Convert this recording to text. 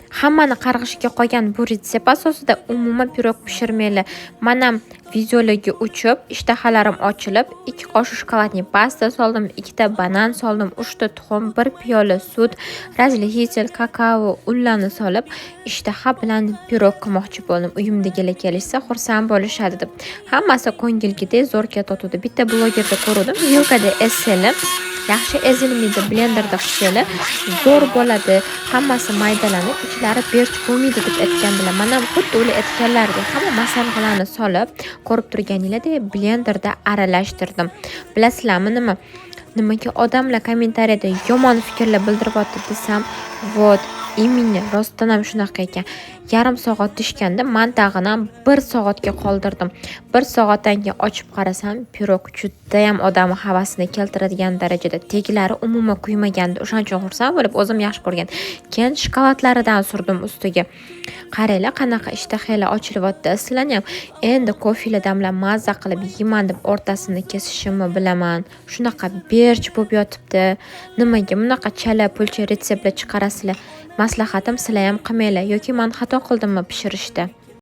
Hammani qarg'ishiga qolgan bu retsept asosida umuman pirog pishirmanglar. Manam videolarga uchib, ishtahalarim ochilib, 2 qoshiq shokoladli pasta soldim, 2 ta banan soldim, 3 ta tuxum, 1 piyola sut, разрыхлитель, kakao, unlarni solib, ishtaha bilan pirog qilmoqchi bo'ldim. Uyimdagilar kelishsa xursand bo'lishadi deb. Hammasi ko'ngilgidek zo'r ketayotgandi. Bitta blogerda ko'rdim, vilkada ezsanglar yaxshi ezilmaydi, blenderda qilsanglar zo'r bo'ladi, hammasi maydalanib, ichlari berch bo'lmaydi deb aytgandilar. Man ham xuddi ular aytganlaridek hamma masalliqlarni solib, ko'rib turganinglardek blenderda aralashtirdim. Bilasizlarmi nima? Nimaga odamlar kommentariyada yomon fikrlar bildiryapti desam, вот именно rostdan ham shunaqa ekan. Yarim soat deyishganda man tag'in ham 1 soatga qoldirdim. 1 soatdan keyin ochib qarasam, pirog judayam odamni havasini keltiradigan darajada, teglari umuman kuymagandi. O'shaning uchun xursand bo'lib, o'zim yaxshi ko'rgan. Keyin shokoladlaridan surdim ustiga. Qaranglar, qanaqa ishtahanglar ochilyapti. Sizlarni ham endi kofelar damlab mazza qilib yeyman deb o'rtasini kesishimni bilaman. Shunaqa berch bo'lib yotibdi. Nimaga bunaqa chala pulcha retseptlar chiqarasizlar? Maslahatim, sizlar ham qilmanglar yoki man xato qildimmi pishirishda?